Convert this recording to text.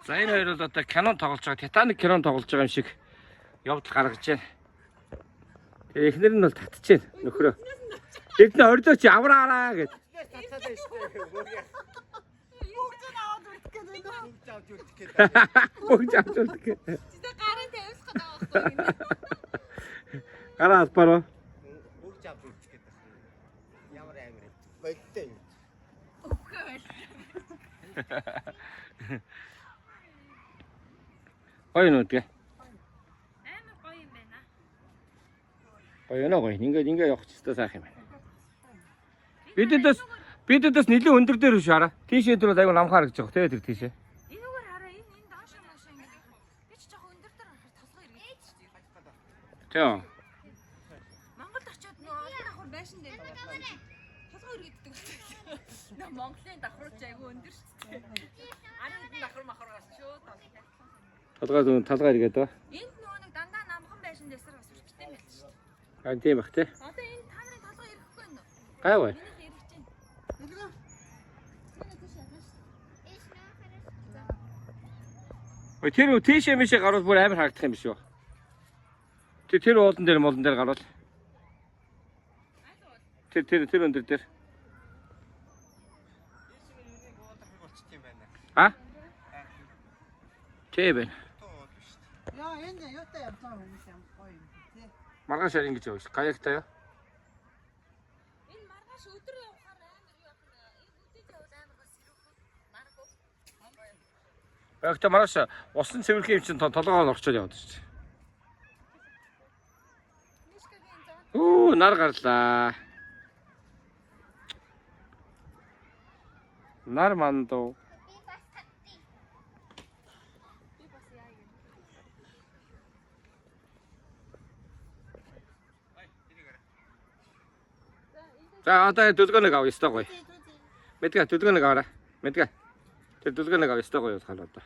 За, энэ хоёр бол одоо кино тоглож байгаа. Титаник кино тоглож байгаа юм шиг явдал гаргаж байна. Тэгээ эхнэр нь бол татчихээн нөхрөө. Эдний орилоо чи авраараа гэд. Татаад байна шүү дээ. Бүгд нь аваад үлдэх гээд байна. Бүгд авч үлдэх гээд. Бүгд авч үлдэх гээд. Чи гарын тавьсах гэдэг байгаа байхгүй юу? Гараа албаар уу? Бүгд авч үлдэх гээд байна. Ямар амар юм. Бодтой юм. Үхээ байл. Гоё нүд гэ. Амар гоё юм байна. Гоё нөө гоё. Ингээд ингээд явах ч өстой сайхан юм байна. Бидэд бас нэлээд өндөр дээр биш хараа. Тийшээ дээр бол айгу намхаар гэж байгаа. Тэ, тэр тийшээ. Энүүгээр хараа, энэ энэ доошоо моошоо ингэж явах. Би ч жоохон өндөр дээр харахаар толгой эргээд шүү дээ. Тийм. Монголд очиод нөө олон давхар байшин дээр толгой эргээддэг болсон. Нөө Монголын давхар ч айгүй өндөр шүү дээ. Арын хэдэн давхар махар гарсан шүү. Толгой зүүн толгой эргээд ба. Энд нөгөө нэг дандаа намхан байшин дээр бас үржтэй юм байл шүү дээ. Аа, тийм бах те. Одоо энэ та нарын толгой эрэхгүй байна уу? Гайгүй. Минийх эргэж байна. Нүлгөө. Миний тийш явна шүү. Ой, тэр тийшээ мишээ гарвал бүр амар харагдах юм биш үү? Тэр уулан дээр молон дээр гарвал. Тэр өндөр дээр. Ийш нэг уулах болчих юм байна. А? Тийм байна. Туу уул шүү дээ. Яа, энэ юутай явж байгаа хүмүүс юм гоё юм тий. Маргааш шар ингэж явж. Каяктай юу? Энэ маргааш өдөр явахаар амар юу ах вэ? Энэ үдээд явал амар гоо сэрүүхэн. Наргүй. Багта маргааш усан цэвэрхэн юм чинь толгойгоо орчоод яваад шүү дээ. Мишкагийн зон. Үу, нар гарлаа. Нар мандуу. Би бас яа юм. За, одоо дүлгөө нэг авъя ёстой гоё. Мэдгээ, дүлгөө нэг аваарай. Мэдгээ. Тэр дүлгөө нэг авъя ёстой гоё болохоор одоо.